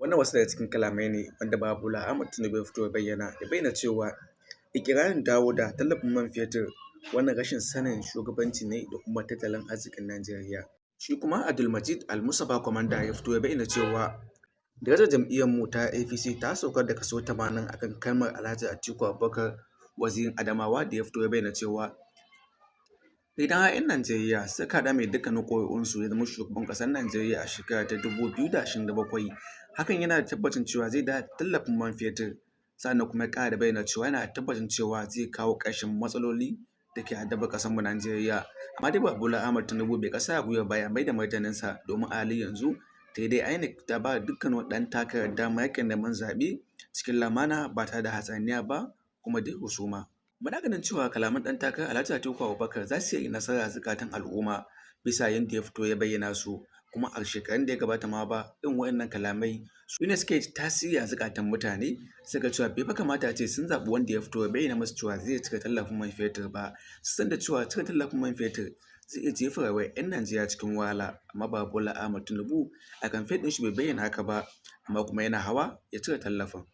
Wannan wasu daga cikin kalamai ne wanda Baba Bola Ahmad Tinubu ya fito ya bayyana, ya bayyana cewa iƙirarin dawo da tallafin man fetur wannan rashin sanin shugabanci ne da kuma tattalin arzikin Najeriya. Shi kuma Abdulmajid Al-Mustapha Kwamanda ya fito ya bayyana cewa darajar jam'iyyarmu ta APC ta sauka da kaso 80 akan kalmar Alhaji Atiku Abubakar, Wazirin Adamawa, da ya fito ya bayyana cewa idan har 'yan Najeriya suka haɗa mai dukkanin ƙuri'unsu ya zama shugaban ƙasar Najeriya a shekara ta 2027, hakan yana da tabbacin cewa zai dawo da tallafin man fetur. Sannan kuma ya ƙara da bayyana cewa yana da tabbacin cewa zai kawo ƙarshen matsaloli da ke addabar ƙasarmu Najeriya. Amma dai Baba Bola Ahmad Tinubu bai ƙasa a gwiwa ba ya mai da martaninsa, domin a halin yanzu ta dai INEC ta ba dukkan wani ɗan takarar damar yaƙin neman zaɓe cikin lumana ba tare da hatsaniya ba kuma dai husuma. Muna ganin cewa kalaman ɗan takarar Alhaji Atiku Abubakar za su iya yin nasara a zukatan al'umma bisa yadda ya fito ya bayyana su, kuma a shekarun da ya gabata ma ba irin waɗannan kalamai su ne suka yi tasiri a zukatan mutane, suka cewa bai fa kamata a ce sun zaɓi wanda ya fito ya bayyana musu cewa zai cire tallafin man fetur ba, su san da cewa cire tallafin man fetur zai iya jefa rayuwar 'yan Najeriya cikin wahala. Amma Baba Bola Ahmad Tinubu a kamfen ɗin shi bai bayyana haka ba, amma kuma yana hawa ya cire tallafin.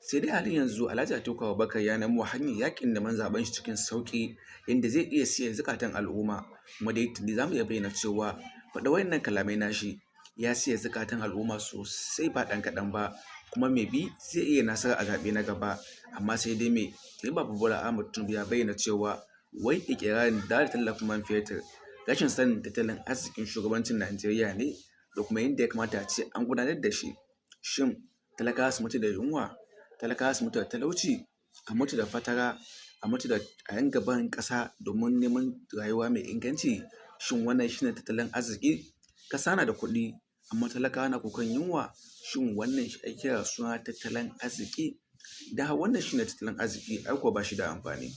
Sai dai halin yanzu Alhaji Atiku Abubakar ya nemo hanyar yaƙin neman zaɓen shi cikin sauƙi yadda zai iya siya zukatan al'umma. Kuma dai tuni za mu iya bayyana cewa faɗa waɗannan kalamai nashi ya siya zukatan al'umma sosai ba ɗan kaɗan ba, kuma mai bi zai iya nasara a zaɓe na gaba. Amma sai dai me sai Baba Bola Ahmad Tinubu ya bayyana cewa wai iƙirarin dawo da tallafin man fetur rashin sanin tattalin arzikin shugabancin Najeriya ne da kuma yadda ya kamata a ce an gudanar da shi. Shin talakawa su mutu da yunwa, talakawa su mutu da talauci, a mutu da fatara, a mutu da a ringa barin ƙasa domin neman rayuwa mai inganci? Shin wannan shi ne tattalin arziki? Ƙasa na da kuɗi amma talakawa na kukan yunwa. Shin wannan shi ake kira suna tattalin arziki? Idan har wannan shi ne tattalin arziki, ai kuwa ba shi da amfani.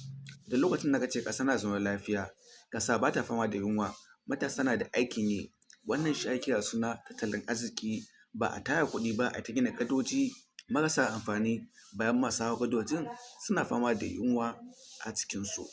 Da lokacin da aka ce ƙasa na zaune lafiya, ƙasa ba ta fama da yunwa, matasa na da aikin yi, wannan shi ake kira suna tattalin arziki, ba a tara kuɗi ba a ta gina gadoji marasa amfani bayan masu hawa gadojin suna fama da yunwa a cikinsu.